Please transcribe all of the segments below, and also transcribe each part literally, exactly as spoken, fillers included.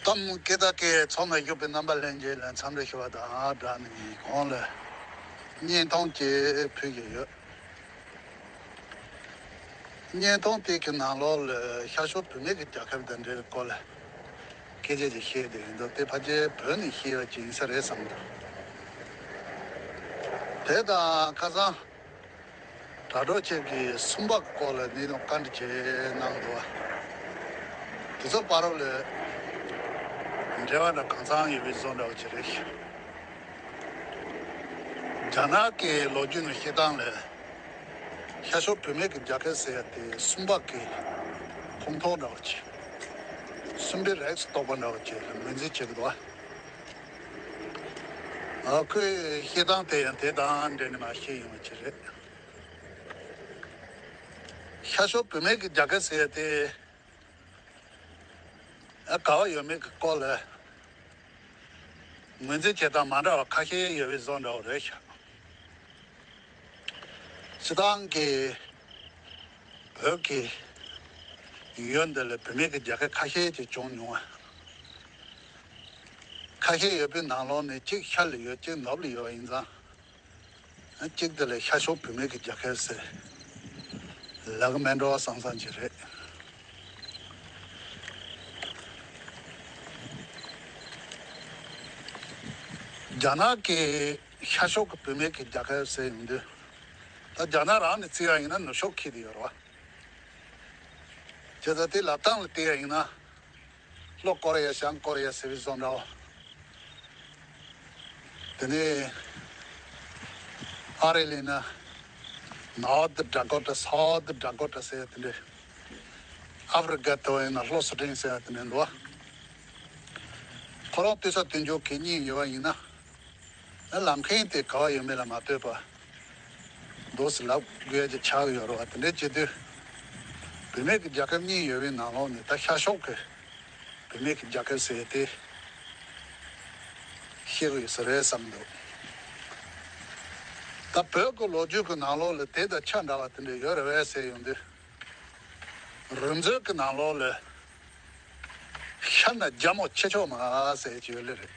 གཏམ་སྐད་བརྡ་སྐད་ཚོགས་ནས་བཞུགས་པའི་རྣམ་པ་ལྷན་རྒྱས་ལ་འཚམས་འདྲི་ཞུ་བ་དང་སྦྲགས་ནས་གོང་ལ་བརྙན་ཐུང་ཅིག་ཕུལ་གྱི་ཡོད། བརྙན་ཐུང་དེ་གི་ནང་ལོགས་ལ་ཤར་ཕྱོགས་བུད་མེད་ཀྱི་རྒྱལ་ཁབ་དང་འབྲེལ་བའི་སྐོར་ལ་སྐད་ཆ་ཅིག་བཤད་བསྡད་ཡིན་འདུག་དེ་ཕལ་ཆེར་བོད་ནས་བཤད་པ་ཅིག་ཡིན་ས་རེད་བསམ་འདུག་དེ་དང་ཁ་སང་དྲ་གྲོགས་ཁྱེད་ཀྱིས་སུམ་པ་གི་སྐོར་ལ་གནད་དོན་བཀའ་འདྲི་བྱས་གནང་འདུག་དེ་ཚོ་བར་ལ་འབྲེལ་བ་འདྲ་གང་འཚམ་ཡོད་པའི་བཟོ་འདྲ་བ་ཅིག་རེད། རྒྱ་ནག་གི་ལོ་རྒྱུས་ནང་བཤད་སྟངས་ལ། ཤར་ཕྱོགས་བུད་མེད་ཀྱི་རྒྱལ་ཁབ་ཟེར་ཡ་དེ་སུམ་པ་གི་ཁོངས་གཏོགས་འདྲ་བོ་ཅིག་སུམ་པའི་རིགས་སུ་གཏོགས་པ་འདྲ་བོ་ཅིག་ལ་ངོས་འཛིན་བྱེད་ཀྱི་འདུག་བ། ཨ་ཁོས་བཤད་སྟངས་དེ་ཡང་དེ་དང་འབྲེལ་ནས་མར་བཤད་ཡོང་བ་ཅིག་རེད། ཤར་ཕྱོགས་བུད་མེད་ཀྱི་རྒྱལ་ཁབ་ཟེར་ཡ་དེ། ཨ་ག་བ་ཡོད་མེད་ཀྱི་སྐོར་ལ་ངོས་འཛིན་བྱེད་སྟངས་མ་འདྲ་བ་ཁ་ཤས་ཡོད་པའི་བཟོ་འདྲ་བོ་རེད་ཤག་སྤྱིར་བཏང་གི་བོད་ཀྱི་ཡུལ་འདི་ལ་བུད་མེད་ཀྱི་རྒྱལ་ཁབ་ཁ་ཤས་ཅིག་བྱུང་མྱོང་བ། ཁ་ཤས་ཡོད་པའི་ནང་ལོགས་ནས་གཅིག་ཤར་ལ་ཡོད་གཅིག་ནུབ་ལ་ཡོད་པ་ཡིན་ཙང་། གཅིག་དེ་ལ་ཤར་ཕྱོགས་བུད་མེད་ཀྱི་རྒྱལ་ཁབ་ཟེར་ལབ་ཀྱི་མེད་འགྲོ་བསམ་བསམ་ཅིག་རེད། རྒྱ་ནག་གི་ཤར་ཕྱོགས་ཀྱི་བུད་མེད་ཀྱི་རྒྱལ་ཁབ་ཟེར་ཡོང་དུས། ད་རྒྱ་ནག་རང་ནས་བརྩི་བ་ཡིན་ན་ནུབ་ཕྱོགས་འཁེལ་དེ་ཡོད་རེད་བ། བྱས་ཙང་དེ་ལབ་སྟངས་ལ་བལྟས་པ་ཡིན་ན། ལྷོ་ཀོ་རི་ཡ་བྱང་ཀོ་རི་ཡ་ཟེར་བའི་བཟོ་འདྲ་བོ། དེ་ནས་ཨ་རི་ལ་ཡིན་ན་North Dakota South Dakota ཟེར་ཡ་དེ་འདྲ། ཨ་ཧྥེ་རི་ཀ་དེ་བ་ཡིན་ན་ལྷོ་སུ་ཌན་ཟེར་ཡ་དེ་འདྲ་འདུག་བ། ཁོ་རང་ལྟོས་ས་སྟོན་རྒྱུ་གད་སྙིགས་ཡོད་པ་ཡིན་ན། ཨ་ལབ་མཁན་དེ་ག་བ་ཡོད་མེད་ལ་མ་ལྟོས་པ། འདུག་སེ་ལབ་དགོས་ཀྱི་ཆགས་ཡོད་རེད་བ། དེ་འདྲ་བྱེད་དུས། བུད་མེད་ཀྱི་རྒྱལ་ཁབ་གཉིས་ཡོད་པའི་ནང་ལོགས་ནས་ད་ཤར་ཕྱོགས་ཀྱི་བུད་མེད་ཀྱི་རྒྱལ་ཁབ་ཟེར་ཏེ་བཤད་ཀྱི་ཡོད་ས་རེད་བསམ་འདུག་ད་བོད་ཀྱི་ལོ་རྒྱུས་ཀྱི་ནང་ལོགས་ལ་དེ་དང་ཆ་འདྲ་བ་དེ་འདྲ་ཡོད་རེད་བས་ཟེར་ཡོང་དུས། རུས་མཛོད་ཀྱི་ནང་ལོགས་ལ། ཤར་ན་རྒྱ་མོ་ཆེ་མཆོག་མ་ཟེར་གྱི་ཡོད་ལེ་རེད།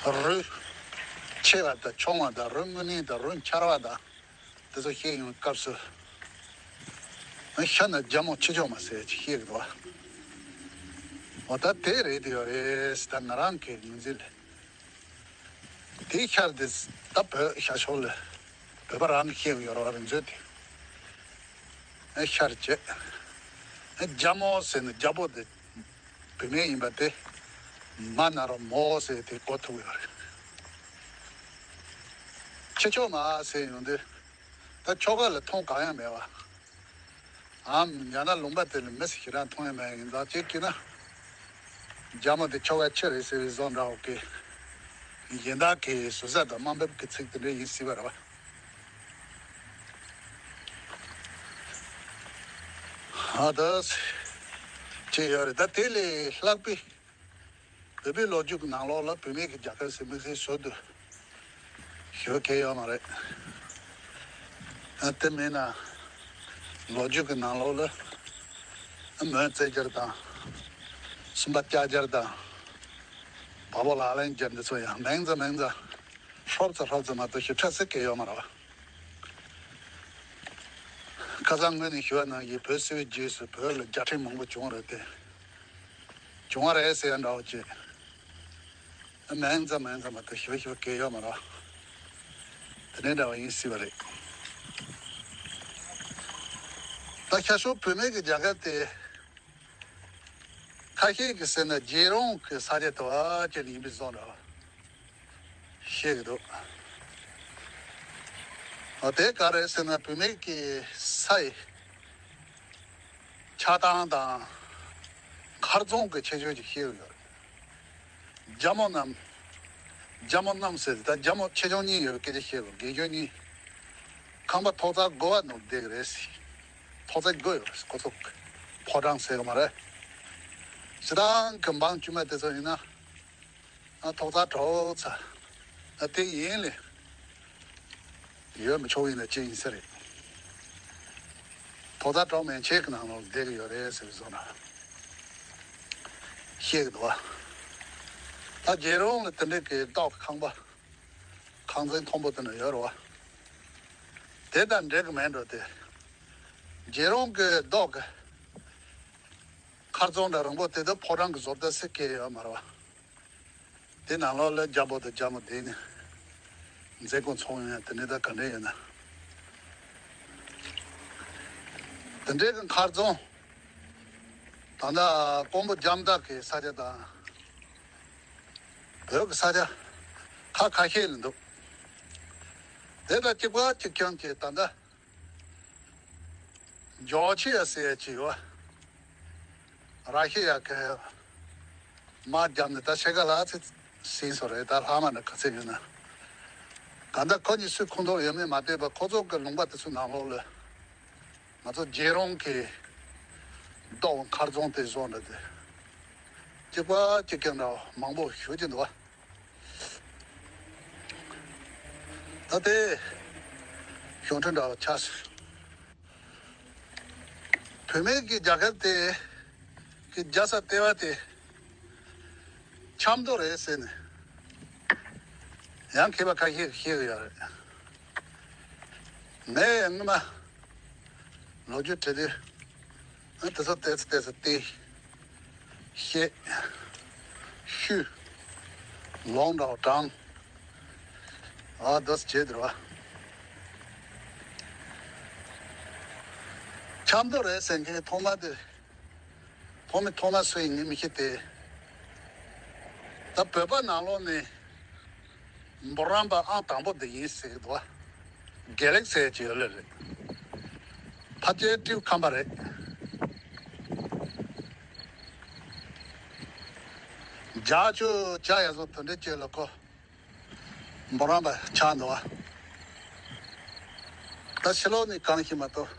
རུས་ཆེ་བ་དང་ཆུང་བ་དང་རུས་དངོས་གནས་དང་རུས་འཁྱར་བ་དང་དེ་ཚོ་བཤད་ཡོང་སྐབས་སུ། ཤར་ན་རྒྱ་མོ་ཆེ་མཆོག་མ་ཟེར་གྱི་བཤད་གི་འདུག་བ། འོ་ད་དེ་རེད་དེ་ཡོད་རེད་ད་ང་རང་གི་ངོས་འཛིན་ལ། དེའི་ཤར་དེ་ད་བོད་ཤར་ཕྱོགས་ལ་བོད་པ་རང་གིས་བཤད་གི་ཡོད་རེད་བ་རུས་མཛོད་དེ། ཨེ་ཤར་བྱས། ཨེ་རྒྱ་མོ་ཟེར་ནས་རྒྱལ་པོ་དེ་བུད་མེད་ཡིན་པ་དེ་མ་ན་རོ་མོ་ཟེར་དེ་གོ་ཐུབ་ཡོད་རེད། ཆེ་མཆོག་མ་ཟེར་ཡོང་དུས་ད་ཆོ་ག་ལ་མཐོང་གང་ཡང་མེད་བ། ཨམ་ཡང་ན་ལུང་པ་དེ་ལ་མི་སུ་ཞིག་རང་མཐོང་ཡང་མེད་ཡིན་ཙང་ཅིག་གིས་ན། རྒྱ་མོ་དེ་ཆོ་ག་ཆེ་རེད་ཟེར་བའི་བཟོ་འདྲ་བོ་གི། གཞན་དག་གི་ཟུར་ཟ་དང་དམའ་འབེབས་ཀྱི་ཚིག་དེ་འདྲ་ཡིན་སྲིད་པ་རེད་བ། ཨ་ད། ཅི་ཡོད་རེད་ད་དེ་ལས་ལྷག་པའི། བོད་པའི་ལོ་རྒྱུས་ཀྱི་ནང་ལོགས་ལ་བུད་མེད་ཀྱི་རྒྱལ་ཁབ་ཟེར་དམིགས་བསལ་ཟུར་དུ་ཞུ་གལ་ཡོད་མ་རེད། ཨ་དེ་མིན་ན་ལོ་རྒྱུས་ཀྱི་ནང་ལོགས་ལ་མོན་རྩེ་རྒྱལ་དང་སུམ་པ་ལྕགས་རྒྱལ་དང་བལ་པོ་ལག་ལེན་རྒྱལ་འདི་ཚོ་ཡང་མིང་ཙམ་མིང་ཙམ་ཧྲོབ་ཙམ་ཧྲོབ་ཙམ་མ་གཏོགས་ཞིབ་ཕྲ་ཟེར་གལ་ཡོད་མ་རེད་བ། ཁ་སང་སྔོན་ནས་ཞུ་བ་ནང་བཞིན་བོད་སིལ་བུའི་རྗེས་སུ་བོད་ལ་རྒྱལ་ཕྲན་མང་པོ་བྱུང་བ་རེད་དེ། བྱུང་བ་རེད་ཟེར་ཡ་འདྲ་བོ་བྱས། མིང་ཙམ་མིང་ཙམ་མ་གཏོགས་ཞིབ་ཞིབ་གལ་ཡོད་མ་རེད། དེ་འདྲ་འདྲ་བ་ཡིན་སྲིད་པ་རེད། ད་ཤར་ཕྱོགས་བུད་མེད་ཀྱི་རྒྱལ་ཁབ་དེ། ཁ་ཤས་ཀྱིས་ཟེར་ན་རྒྱལ་རོང་གི་ས་ཆ་དེ་བ་ཅན་ཡིན་པའི་བཟོ་འདྲ་བ་བཤད་ཀྱི་འདུག་ཨ་དེ་ག་རེ་ཟེར་ན་བུད་མེད་ཀྱི་ས་ཡི་ཆགས་སྟངས་དང་མཁར་རྫོང་གི་ཁྱད་ཆོས་ཅིག་བཤད་ཀྱི་ཡོད་རེད། རྒྱ་མོ་རྣམས། རྒྱ་མོ་རྣམས་ཟེར་ད་རྒྱ་མོ་ཆེ་ཆུང་གཉིས་ཡོད་པའི་སྐད་ཆ་བཤད་དགོས་དགེ་སྦྱོར་གཉིས། ཁང་པ་ཐོག་རྩེག་དགུ་བ་ནང་བསྡད་ཀྱི་རེད། ཐོག་རྩེག་དགུ་ཡོད་རེད་ཁོ་ཚོ། ཕོ་བྲང་ཟེར་གི་མ་རེད། སྤྱིར་བཏང་གི་འབངས་དཀྱུས་མ་དེ་ཚོ་ཡིན་ན། ཨ་ཐོག་རྩེག་དྲུག་ཚ། ཨ་དེ་ཡིན་ལེ། ཡོད་མི་ཆོག་ཡིན་ན་ཅི་ཡིན་ས་རེད། ཕོ་བྲང་གྲོང་མན་ཆད་ཀྱི་ནང་ལོགས་བསྡད་ཀྱི་ཡོད་རེད་ཟེར་བཟོ་འདྲ་བཤད་ཀྱི་འདུག་བ། ད་རྒྱལ་རོང་ལ་དེ་འདྲའི་གི་ཏོག་ཁང་པ་ཁང་ཚན་མཐོན་པོ་དེ་འདྲ་ཡོད་རེད་བ། དེ་དང་འབྲལ་གི་མེད་འགྲོ་དེ། རྒྱལ་རོང་གི་མདོག་གི་མཁར་རྫོང་འདྲ་རིང་པོ་དེ་དག་ཕོ་བྲང་གི་བཟོ་ལྟ་སེ་སྐྱེས་ཡོད་མ་རེད་བ། དེ་ནང་ལོགས་ལ་རྒྱ་པོ་དང་རྒྱ་མོ་བསྡད་ནས་མཛད་སྒོ་ཚོགས་ཡོང་ཡ་དེ་ནི་ད་ག་འདྲ་ཡོད་ན། དེ་འདྲའི་གི་མཁར་རྫོང་ད་ལྟ་ཀོང་པོ་རྒྱ་མདའ་གི་ས་ཆ་དང་། བོད་ཀྱི་ས་ཆ་ཁ་ཁ་ཤས་ལ་འདུག་དེ་དང་གཅིག་པ་གཅིག་རྐྱང་གི་ད་ལྟ་ཇོ་ཆི་ཡ་ཟེར་ཡ་ཅིག་ཡོད། ར་ཤི་ཡ་གི་དམག་བརྒྱབ་ནས་ད་ཕྱེད་ཀ་ལྷག་ཙམ་ཟིན་སོང་རེད། ད་ལྷག་མ་ནི་ག་ཚད་ཡོད་ན། གང་ལྟར་ཁོ་གཉིས་སུའི་ཁོངས་གཏོགས་ཡོད་མེད་མ་བལྟས་པར་ཁོ་ཚོ་གི་ལུང་པ་དེ་ཚོའི་ནང་ལོགས་ལ། ང་ཚོ་རྒྱལ་རོང་གི་མདོག་མཁར་རྫོང་དེ་བཟོ་འདྲ་དེ། གཅིག་པ་གཅིག་རྐྱང་འདྲ་བ་མང་པོ་ཞེ་ཅིག་འདུག་བ། ད་དེ་གཞུང་འབྲེལ་འདྲ་བ་ཆགས་སོང་། བུད་མེད་ཀྱི་རྒྱལ་ཁབ་དེ་གི་རྒྱལ་ས་ལྟེ་བ་དེ། ཆབ་མདོ་རེད་ཟེར་ནས་ཡང་མཁས་པ་ཁ་ཤས་ཀྱིས་བཤད་ཀྱི་ཡོད་རེད། ངས་ཡང་སྔོན་མ་ལོ་རྒྱུས་བྲིས་དུས་ཨ་དེ་ཚོ་ཏོག་ཙམ་ཏོག་ཙམ་བལྟས། བཤད། ཞུས། ལུང་འདྲ་བ་དྲངས། ཨ་དེ་ཚོ་བྱས་འདུག་བ། ཆབ་མདོ་རེད་ཟེར་མཁན་ཐོག་མ་དེ། ཐོག་མའི་ཐོག་མ་སུ་ཡིན་ངས་མི་ཤེས་ཏེ། ད་བོད་པ་ནང་ལོགས་ནས་འབུམ་རམས་པ་ཨང་དང་པོ་འདི་ཡིན་ཟེར་གྱི་འདུག་བ། དགེ་ལེགས་ཟེར་གྱི་ཡོད་ལེ་རེད། ཕལ་ཆེར་སྤྲེའུ་ཁམས་པ་རེད། རྒྱ་ཆོས་རྒྱ་ཡ་བཟོ་དོན་འགྲེལ་བཅས་ལ་གོ། འབུམ་རམས་པ་ཆགས་འདུག་བ། ད་ཕྱི་ལོགས་ནས་གང་ཤེས་མ་གཏོགས།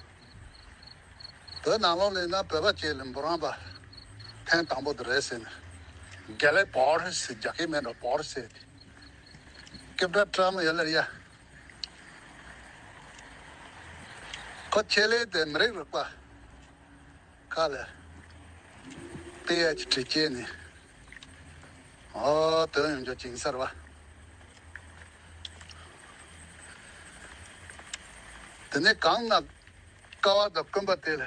བོད་ནང་ལོགས་ལ་ཡིན་ན་བོད་པ་བཅས་ལ་འབུམ་རམས་པ་ཐེངས་དང་པོ་དེ་རེད་ཟེར་ནས། དགེ་ལེགས་བོར་ཟེར་རྒྱ་སྐད་མེད་འགྲོ་བོར་ཟེར་ཏེ། སྐད་གྲགས་བཀྲ་མོ་ཡོད་ལེ་ཡ། ཁོ་ཆེད་ལས་དེ་མི་རིགས་རིག་པ། ཁ་ལ། དཔེ་ཡ་ཅིག་བྲིས་བྱས་ནས། ཨོ་དོན་ཡོང་རྒྱུ་ཅིག་ཡིན་ས་རེད་བ། དེ་ནས་གང་ན་ཀ་བ་དང་རྐུན་པ་དེ་ལ།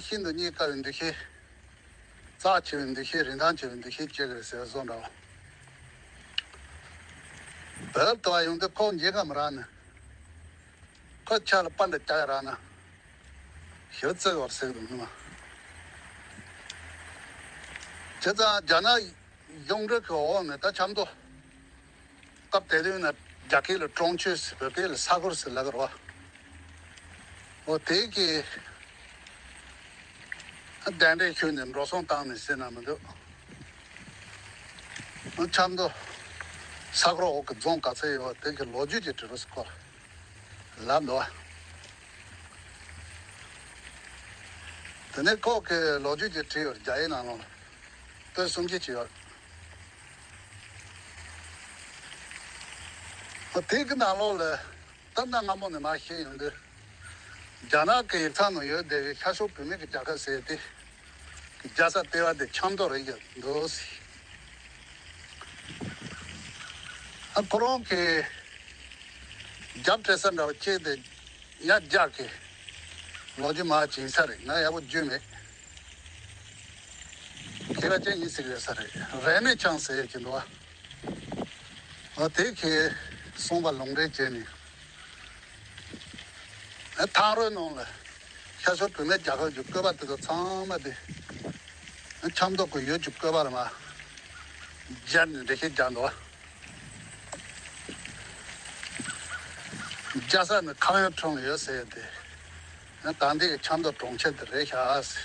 ཤིན་ཏུ་རྙེད་དཀའ་བའི་འདུ་ཤེས། རྩ་ཆེ་བའི་འདུ་ཤེས། རིན་ཐང་ཆེ་བའི་འདུ་ཤེས་སྐྱེ་གི་རེད་ཟེར་བཟོ་འདྲ་བ། བོད་དུ་བ་ཡོང་དུས་ཁོ་མཇལ་ཁ་མི་རག་ནས། ཁོ་ཆ་ལ་པ་འདྲ་བཀྱག་རག་ན། ཞེ་པོ་བརྩེ་བར་ཟེར་གི་འདུག་མི་མ། བྱས་ཙང་རྒྱ་ནག་གཞུང་འབྲེལ་གྱི་འོག་ནས་ད་ཆབ་མདོ། སྐབས་དེ་དུས་ན་རྒྱ་སྐད་ལ་གྲོང་ཆོས་ཟེར། བོད་སྐད་ལ་ས་ཁུལ་ཟེར་ལབ་ཀྱི་རེད་བ། འོ་དེ་གི་གདན་འདྲེན་ཞུས་ནས་འགྲོ་སོང་བཏང་ནས་ཟེར་ན་མི་འདུག་ཆབ་མདོ་ས་ཁུལ་འོག་གི་རྫོང་ག་ཚོད་ཡོད་པ་དེ་གི་ལོ་རྒྱུས་ཀྱི་འབྲི་རུ་སྐོར་ལབ་འདུག་བ། དེ་ནས་ཁོ་གི་ལོ་རྒྱུས་ཀྱི་བྲིས་ཡོད། རྒྱ་ཡིག་ནང་ལོགས་ལ་པོད་སུམ་ཅུ་ཅིག་ཡོད། འོ་དེ་གི་ནང་ལོགས་ལ། ད་གནའ་སྔ་མོ་ནས་མར་བཤད་ཡོང་དུས། རྒྱ་ནག་གི་ཡིག་ཚང་ནང་ཡོད་བསྡད་པའི་ཤར་ཕྱོགས་བུད་མེད་ཀྱི་རྒྱལ་ཁབ་ཟེར་དེ། རྒྱལ་ས་ལྟེ་བ་དེ་ཆབ་མདོ་རེད་ཀྱི་འདུག་ཟེར། ཨ་ཁོ་རང་གི་རྒྱབ་སྤྲད་ས་འདྲ་བ་ཅིག་དེ་ཉག་རྒྱག་གི་ལོ་རྒྱུས་མ་བྱིན་ས་རེད། ང་ཡག་པོ་རྒྱུས་མེད། མཁས་པ་ཅན་ཡིན་ཟེར་གི་ཡོད་ས་རེད། རེ་མེ་ཆང་ཟེར་ཡོད་ཀྱི་འདུག་བ། འོ་དེ་གིས་གསུངས་པ་ལུང་འདྲེན་བྱས་ནས། ཨ་ཐང་རོལ་ནང་ལ་ཤར་ཕྱོགས་བུད་མེད་རྒྱལ་ཁབ་ཀྱི་བཀོད་པ་དེ་ཚོ་ཚང་མ་དེ་ཨ་ཆབ་མདོ་གི་ཡུལ་གྱི་བཀོད་པ་ལ་མར་སྦྱར་ནས་འགྲེལ་བཤད་རྒྱག་འདུག་བ། རྒྱལ་ས་ནི་ཁམས་ཡུལ་ཁྲོད་ལ་ཡོད་ཟེར་ཏེ། ཨ་ད་འདི་ཆབ་མདོ་གྲོང་ཁྱེར་དེ་རེད་ཤག་ཟེར།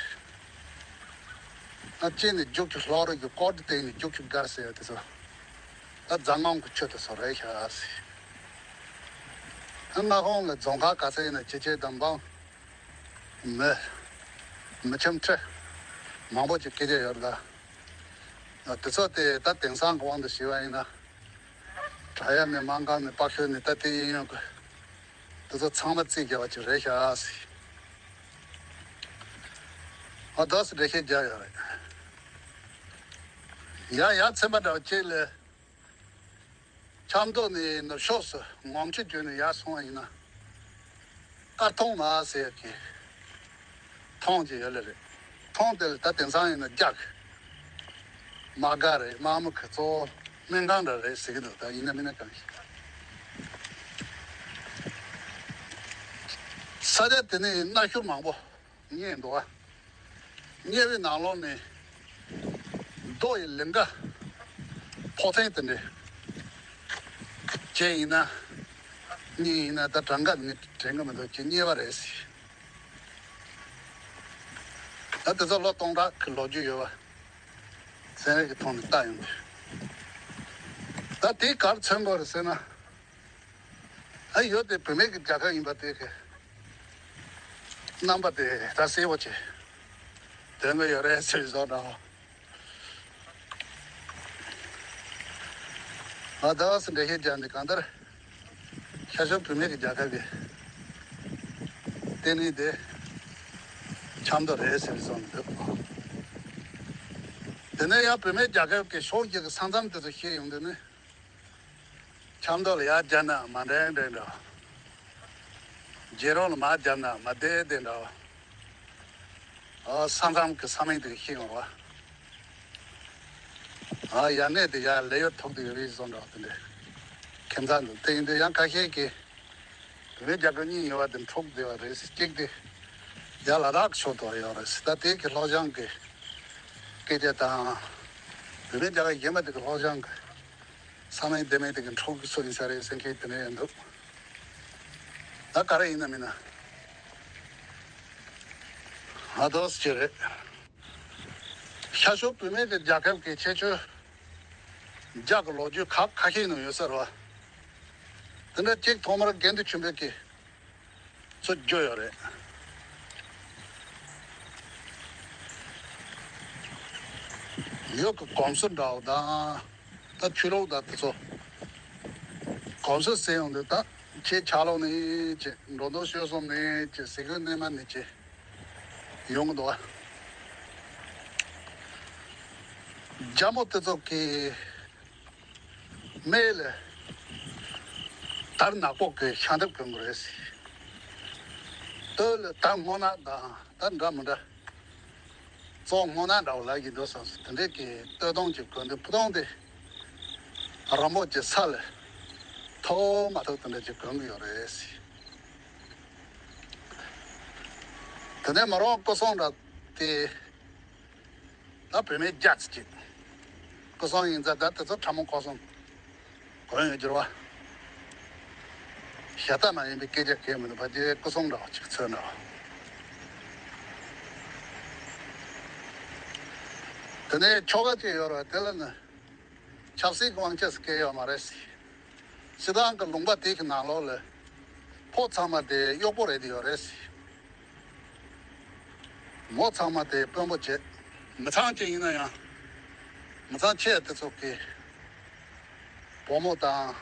ཨ་གཅིག་ནི་རྒྱུག་ཁྱི་ལྷོ་རི་གི་ཀོར་དེ་སྟེང་ནས་རྒྱུག་ཁྱི་སྒར་ཟེར་ཡ་དེ་ཚོ། ད་རྫ་སྔོན་གྱི་ཆུ་དེ་ཚོ་རེད་ཤག་ཟེར། ཨ་མངའ་ཁོངས་ལ་རྫོང་ཁག་ག་ཚད་ཡིན་ན་ཅི་བྱེད་དམ་འབངས། མི། མི་ཁྱིམ་ཁྲི། མང་པོ་ཅིག་སྐད་ཆ་ཡོད་རེད་ད། དེ་ཚོ་དེ་ད་དེང་སང་གི་དབང་དུ་བྱས་པ་ཡིན་ན། བྲག་གཡབ་ནས་སྨར་ཁམས་ནས་དཔའ་ཤོད་ནས་ད་དེ་ཡིན་ཡོང་གི། དེ་ཚོ་ཚང་མ་རྩིས་རྒྱག་པ་ཅིག་རེད་ཤག་ཟེར། ཨ་དོ་སི་འགྲེལ་བཤད་རྒྱག་ཡོད་རེད། ཡ་ཡ་ཚན་པ་འདྲ་བ་གཅིག་ལས། ཆབ་མདོ་ནས་ནུབ་ཕྱོགས་སུ་ངོམ་ཆུ་བརྒྱུད་ནས་ཡར་སོང་བ་ཡིན་ན། སྐར་ཐང་མ་ཟེར་གི་ཐང་ཅིག་ཡོད་ལེ་རེད། ཐང་དེ་ལ་ད་དེང་སང་ཡིན་ན་རྒྱ་གི་དམག་སྒར་རེད། དམག་མི་གི་གཙོ་བོ་སྨན་ཁང་འདྲ་རེད་ཟེར་གི་འདུག་ད་ཡིན་ན་མིན་ན་གང་ཞིག་ས་ཆ་དེ་ནས་གནའ་ཤུལ་མང་པོ་རྙེད་འདུག་ཨ། རྙེད་པའི་ནང་ལོགས་ནས་རྡོ་ཡི་ལིང་ག་ཕོག་ཐེངས་དེ་འདྲས་བྱས་ཡིན་ན། རྙེད་ཡིན་ན་ད་གྲངས་ཀ་ནི་དྲན་གི་མི་འདུག་ཅེས་རྙེད་པ་རེད་ཟེར། ད་དེ་ཚོ་ལོ་སྟོང་ཕྲག་གི་ལོ་རྒྱུས་ཡོད་པ་ཚན་རིག་གི་ཐོག་ནས་བལྟ་ཡོང་དུས། ད་དེ་ག་རེ་མཚོན་དགོས་རེད་ཟེར་ན། ཨ་ཡོད་དེ་བུད་མེད་ཀྱི་རྒྱལ་ཁབ་ཡིན་པ་དེ་གི་རྣམ་པ་དེ་ད་གསལ་པོ་བྱས། དོན་གི་ཡོད་རེད་ཟེར་བཟོ་འདྲ། ང་ད་བ་སི་འགྲེལ་བཤད་རྒྱག་འདི་གང་ལྟར་ཤར་ཕྱོགས་བུད་མེད་ཀྱི་རྒྱལ་ཁབ་ཀྱི་ལྟེ་གནས་དེ་ཆབ་མདོ་རེད་ཟེར་བཟོ་འདུག་དེ་ནས་ཡང་བུད་མེད་རྒྱལ་ཁབ་ཀྱི་ཕྱོགས་བཞི་གི་ས་མཚམས་དེ་ཚོ་ཤེས་ཡོང་དུས་ནི། ཆབ་མདོ་ལ་ཡར་བརྒྱབ་ན་མ་འགྲན་འགྲན་འདྲ། རྒྱལ་རོང་ལ་མར་བརྒྱབ་ན་མ་བདེ་བདེ་འདྲ། ཨ་ས་མཚམས་ཀྱི་ས་མིང་དེ་ཤེས་ཡོང་བ། ཨ་ཡར་གནས་དེ་ཡར་ལས་ཡོད་ཐོག་དེ་ཡོད་རེད་བཟོ་འདྲ་དེ་འདྲ། ཁྱིམ་ཚང་འདུག་དེ་ཡིན་དུས་ཡང་ཁ་ཤས་ཀྱིས་བོད་རྒྱ་སྐད་གཉིས་ཡོད་པ་དེ་འཁྲུག་བསྡད་པ་རེད། གཅིག་དེ་ཡར་ལ་དྭགས་ཕྱོགས་དུ་ཡོད་རེད། ད་དེ་གི་སློབ་སྦྱོང་གི་སྐད་ཆ་དང་། བོད་རྒྱ་སྐད་གཞན་པ་དེ་གི་སློབ་སྦྱོང་གི་ས་མིང་སྡེ་མིང་དེ་གི་འཁྲུག་གི་སུ་ཡིན་ས་རེད་ཟེར་མཁན་དེ་འདྲ་ཡང་འདུག་ད་ག་རེ་ཡིན་ན་མིན་ན། ང་དོགས་ཀྱི་རེད། ཤར་ཕྱོགས་བུད་མེད་ཀྱི་རྒྱལ་ཁབ་ཀྱི་ཁྱད་ཆོས་རྒྱ་གི་ལོ་རྒྱུས་ཁག་ཁ་ཤས་ནང་ཡོད་ས་རེད་བ། དེ་འདྲ་གཅིག་ཐོག་མར་དགེ་འདུན་ཆོས་འཕེལ་གྱིས་ཚུར་བརྗོད་ཡོད་རེད། ཡུལ་གྱི་གོམས་སྲོལ་འདྲ་བོ་དང་། ད་ཆོས་ལུགས་དང་དེ་ཚོ་གོམས་སྲོལ་ཟེར་ཡོང་དུས། ད་ཁྱེད་ཕྱག་ལོགས་ནས་ཅེས། འགྲོ་འདུག་སྤྱོད་གསུམ་ནས་ཅེས། ཟས་གོས་གནས་མལ་ནས་ཅེས་ཡོང་གི་འདུག་བ། རྒྱ་མོ་དེ་ཚོ་གིས་སྨད་ལ་དར་ནག་པོ་གི་ཤམ་ཐབས་གོན་གི་རེད་ཟེར། སྟོད་ལ་དར་སྔོ་ནག་དང་ད་འདྲ་མི་འདྲ། བཙོག་སྔོ་ནག་འདྲ་བོ་ལབ་ཀྱི་འདུག་བསམ་སོང་། དེ་འདྲའི་གི་སྟོད་ཐུང་ཅིག་གོན་དུས། ཕུ་ཐུང་དེ་རིང་པོ་ཅིག་ས་ལ་ཐུག་མ་ཐུག་དེ་འདྲ་ཅིག་གོན་གི་ཡོད་རེད་ཟེར། དེ་ནས་མོ་རང་སྐུ་སྲུང་འདྲ་དེ། ད་བུད་མེད་རྒྱ་ཚ་ཅིག་སྐུ་སྲུང་ཡིན་ཙང་། ད་དེ་ཚོ་ཁྲ་མོ་ཁོག་སྲུང་གོན་ཡོད་རྒྱུ་རེད་བ། ཞྭ་རྟ་མ་ཡིན་པའི་སྐད་ཆ་གང་ཡང་མི་འདུག་བ། དེ་སྐུ་སྲུང་འདྲ་བ་ཅིག་མཚོན་འདྲ་བ། དེ་ནས་ཆོ་ག་ཅིག་ཡོད་རེད་བ། དེ་ལ་ནི་ཆབ་སྲིད་ཀྱི་དབང་ཆ་ཟེར་མཁན་ཡོད་མ་རེད་ཟེར། སྤྱིར་བཏང་གི་ལུང་པ་དེ་གི་ནང་ལོགས་ལ་ཕོ་ཚང་མ་དེ་གཡོག་པོ་རེད་དེ་ཡོད་རེད་ཟེར། མོ་ཚང་མ་དེ་དཔོན་པོ་བྱེད། མི་ཚང་གཅིག་ཡིན་ན་ཡང་། མི་ཚང་ཆེ་དེ་ཚོ་གི་བུ་མོ་དང་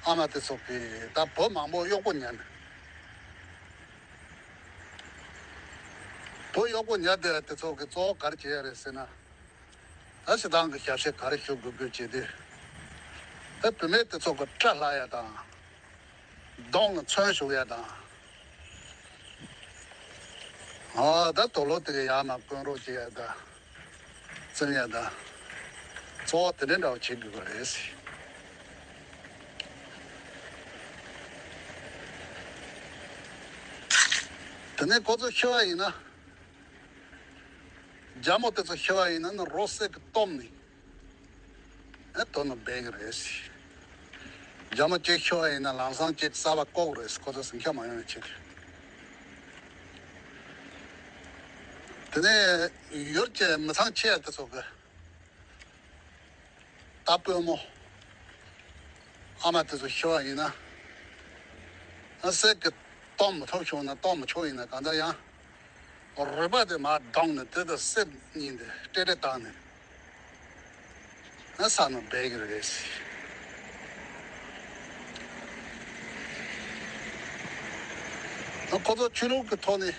ཨ་མ་དེ་ཚོ་གི་ད་བུ་མང་པོ་གཡོག་པོ་ཉར་ནས། བུ་གཡོག་པོ་ཉར་དེ་དེ་ཚོ་གི་གཙོ་བོ་ག་རེ་བྱེད་ཡ་རེད་ཟེར་ན། ད་སྤྱིར་བཏང་གི་ཞབས་ཕྱི་ག་རེ་ཞུ་དགོས་དགོས་བྱེད་དུས། ད་བུད་མེད་དེ་ཚོ་གི་སྐྲ་ལྷག་ཡ་དང་། གདོང་ལ་ཚོན་བྱུག་ཡ་དང་། ཨ་ད་དུག་ལོག་དེ་ག་ཡར་མར་བསྐོན་རོགས་བྱེད་ཡ་དང་། བཙེམ་ཡ་དང་། གཙོ་བོ་དེ་འདྲ་འདྲ་བོ་བྱེད་དགོས་པ་རེད་ཟེར། དེ་ནས་ཁོ་ཚོ་ཤི་བ་ཡིན་ན། རྒྱ་མོ་དེ་ཚོ་ཤི་བ་ཡིན་ན་ནི་རོ་སེ་གི་བཏོམ་ནས། ཨེ་དོ་ནི་སྦས་གི་རེད་ཟེར། རྒྱ་མོ་གཅིག་ཤི་བ་ཡིན་ན་ལམ་སང་གཅིག་གསར་པ་བཀོག་རེད་ཟེར། ཁོ་ཚོ་ཟིང་ཆ་མ་ཡོང་བའི་ཆེད་དུ། དེ་ནས་ཡུལ་གྱི་མི་ཚང་ཆེ་བ་དེ་ཚོ་གི་ད་དཔོན་མོ་ཨ་མ་དེ་ཚོ་ཤི་བ་ཡིན་ན། ཨ་སེ་གི་གཏོང་མི་ཐུབ་བྱུང་ན། གཏོང་མི་ཆོག་ཡིན་ན་གང་ལྟར་ཡང་། རུས་པ་དེ་མར་བརྡུངས་ནས་དེ་དང་སེ་གཉིས་དེ་ཀྲེ་ཀྲེ་བཏང་ནས། ཨ་ས་ནང་སྦས་གི་རེད་ཟེར། ཨ་ཁོ་ཚོ་ཆོས་ལུགས་ཀྱི་ཐོག་ནས་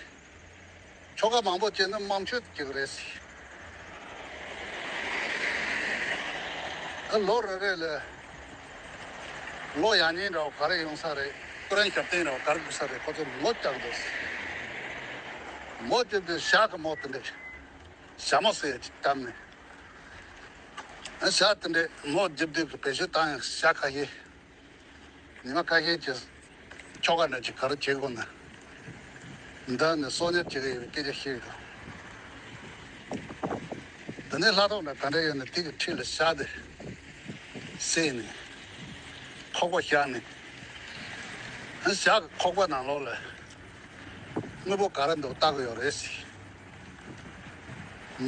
ཁྱོ་ག་མང་པོ་བྱས་ན་དམངས་ཁྲོད་སྐྱེ་གི་རེད་ཟེར། ཨ་ལོ་རེ་རེ་ལ་ལོ་ཡག་ཉེས་འདྲ་བོ་ག་རེ་ཡོང་ས་རེད། ཀུ་རེན་ཞབས་བརྟན་འདྲ་བོ་ག་རེ་དགོས་ས་རེད། ཁོ་ཚོས་མོ་བརྒྱབ་འདུག་ཟེར། མོ་བརྒྱབ་དུས་ཞག་གི་མོ་དེ་འདྲ་ཞྭ་མོ་ཟེར་ཅིག་བཏབ་ནས། ཨ་ཞག་དེ་འདྲ་མོ་བརྒྱབ་དུས་ཀྱི་བེད་སྤྱོད་བཏང་ཡང་ཞག་ཁ་ཤས། ཉི་མ་ཁ་ཤས་ཀྱི་ཁྱོ་ག་འདྲ་ཅིག་ག་རེ་བྱེད་དགོས་ན། འདི་ནི་གསོག་ཉར་བྱེད་ཀྱི་ཡོད་པའི་སྐད་ཆ་བཤད་འདུག། དེ་ནས་ལྷ་ཐོག་འདྲ་ག་འདྲ་ཡོད་ན་དེ་གི་འཁྲིས་ལ་ཞག་དེ་བསྲེས་ནས་ཁོག་པ་བཞག་ནས། ཨ་ཞག་གི་ཁོག་པ་ནང་ལོགས་ལ་དངོས་པོ་ག་རེ་འདུག་བལྟ་གི་ཡོད་རེད་ཟེར།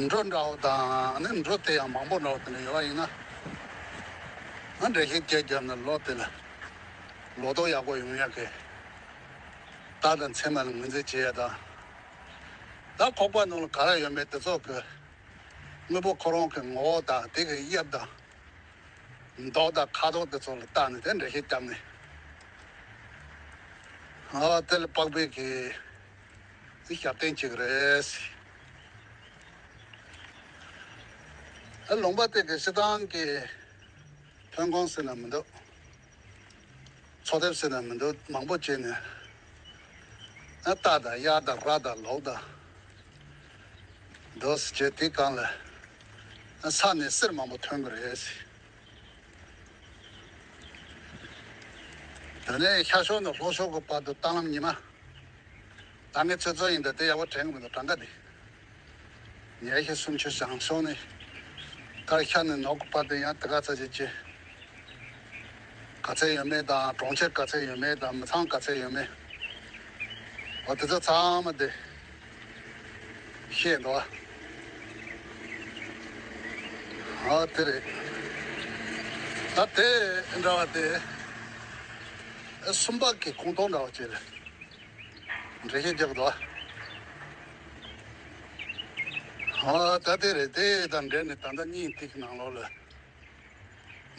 འབྲུ་འདྲ་བོ་དང་ནི་འབྲུ་དེ་ཡང་མང་པོ་འདྲ་བོ་དེ་འདྲ་ཡོད་པ་ཡིན་ན། ཨ་འགྲེལ་བཤད་བརྒྱབ་བརྒྱབ་ནས་ལོ་དེ་ལ་ལོ་ཏོག་ཡག་པོ་ཡོང་ཡག་གི་རྟགས་དང་མཚན་མ་ལ་ངོས་འཛིན་བྱེད་ཡ་དང་། ད་ཁོག་པ་ནང་ལ་ག་རེ་ཡོད་མེད་དེ་ཚོ་གི་དངོས་པོ་ཁོ་རང་གི་ངོ་བོ་དང་དེ་གི་དབྱིབས་དང་། མདོག་དང་ཁ་དོག་དེ་ཚོ་ལ་བལྟས་ནས་དེ་འགྲེལ་བཤད་བརྒྱབ་ནས། ཨ་དེ་ལ་དཔག་པའི་གི་ཞབས་བརྟན་བྱེད་ཀྱི་རེད། ཨ་ལུང་པ་དེ་གི་སྤྱིར་བཏང་གི་ཐོན་ཁུངས་ཟེར་ན་མི་འདུག། འཚོ་ཐབས་ཟེར་ན་མི་འདུག། མང་པོ་བྱས་ནས་ཨ་རྟ་དང་གཡག་དང་ར་དང་ལུག་དང་འདུག་ཟེར་བྱས་དེ་སྒང་ལ་ཨ་ས་ནས་གསེར་མང་པོ་ཐོན་གྱི་རེད། དེ་ནས་ཤར་ཕྱོགས་ནས་ལྷོ་ཕྱོགས་ཀྱི་བར་དུ་རྟ་ལམ་ཉི་མ། ད་ངས་ཚོད་ཚོད་ཡིན་ད་དེ་ཡག་པོ་དྲན་གི་མི་འདུག་གྲངས་ཀ་དེ། ཉལ་ཞག་སུམ་ཅུ་བྱང་ཕྱོགས་ནས་ད་ཤར་ནས་ནུབ་ཀྱི་བར་དུ་ཡང་དེ་ག་ཚོད་ཅིག་ཅིག་ག་ཚད་ཡོད་མེད་དང་གྲོང་ཁྱེར་ག་ཚད་ཡོད་མེད་དང་མི་ཚང་ག་ཚད་ཡོད་མེད། འོ་དེ་ཚོ་ཚང་མ་དེ་ཤེས་འདུག་ཨ། ཨ་དེ་རེད། ད་དེ་འདྲ་བ་དེ་ཨ་གསུམ་པ་གི་ཁོངས་གཏོགས་འདྲ་བ་ཅིག་རེད། འགྲེལ་བཤད་རྒྱག་འདུག་ཨ། ཨ་ད་དེ་རེད། དེ་དང་འབྲེལ་ནས་ད་ལྟ་བརྙན་དེ་གི་ནང་ལོགས་ལ་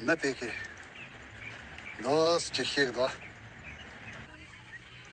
མི་དེ་གི་ལོས་ཅིག་བཤད་འདུག་ཨ།